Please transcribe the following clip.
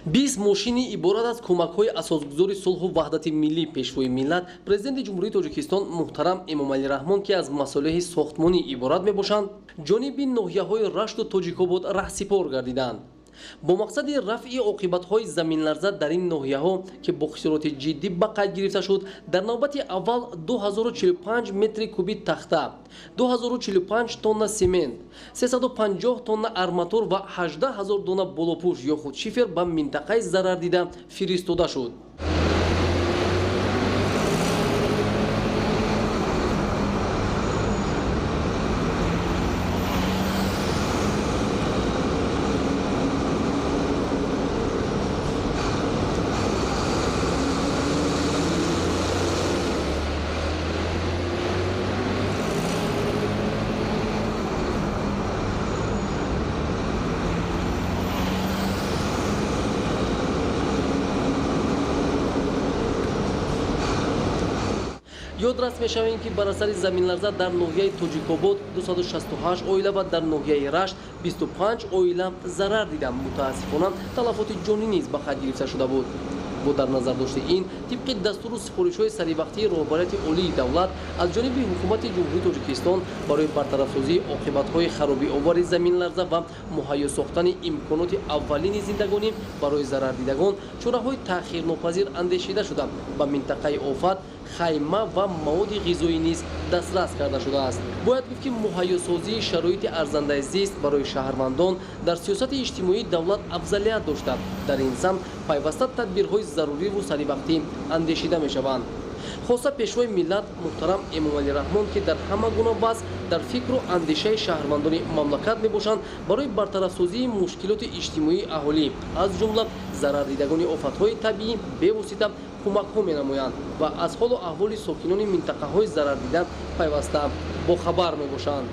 20 мошини иборат аз кӯмакҳои асосгузори сулҳу ваҳдати миллӣ, Пешвои миллат, Президенти Ҷумҳурии Тоҷикистон муҳтарам Эмомалӣ Раҳмон, ки аз масолеҳи сохтмонӣ иборат мебошанд, ҷониби ноҳияҳои Рашту Тоҷикобод раҳсипор гардиданд. Бо мақсади рафъи оқибатҳои заминларза дар ин ноҳияҳо, ки бо хисороти ҷиддӣ ба қайд гирифта шуд, дар навбати аввал 2045 метри куби тахта, 2045 тонна семент, 350 тонна арматур ва 18 ҳазор дона болопӯш ё худ шифер ба минтақаи зарардида фиристода шуд. Ёдрас мешавем, ки бар асари заминларза дар ноҳияи Тоҷикобод 268 оила ва дар ноҳияи Рашт 25 оила зарар диданд. Мутаассифона, талафоти ҷонӣ низ ба қайд гирифта шуда буд. Бо дар назар дошти ин, тибқи дастуру супоришҳои саривақтии роҳбарияти олии давлат аз ҷониби Ҳукумати Ҷумҳурии Тоҷикистон барои бартарафсозии оқибатҳои харобиовари заминларза ва муҳайё сохтани имконоти аввалини зиндагонӣ барои зарардидагон чораҳои таъхирнопазир андешида шуда, ба минтақаи офат хайма ва маводи ғизоӣ низ дастрас карда шудааст. Бояд гуфт, ки муҳайёсозии шароити арзандаи зист барои шаҳрвандон дар сиёсати иҷтимоии давлат афзалият дошта, дар ин самт пайваста тадбирҳои заруриву саривақтӣ андешида мешаванд. Хоса Пешвои миллат муҳтарам Эмомалӣ Раҳмон, ки дар ҳама гуна вазъ дар фикру андешаи шаҳрвандони мамлакат мебошанд, барои бартарафсозии мушкилоти иҷтимоии аҳолӣ, аз ҷумла зарардидагони офатҳои табиӣ, бевосита кӯмакҳо менамоянд ва аз ҳолу аҳволи сокинони минтақаҳои зарардида пайваста бохабар мебошанд.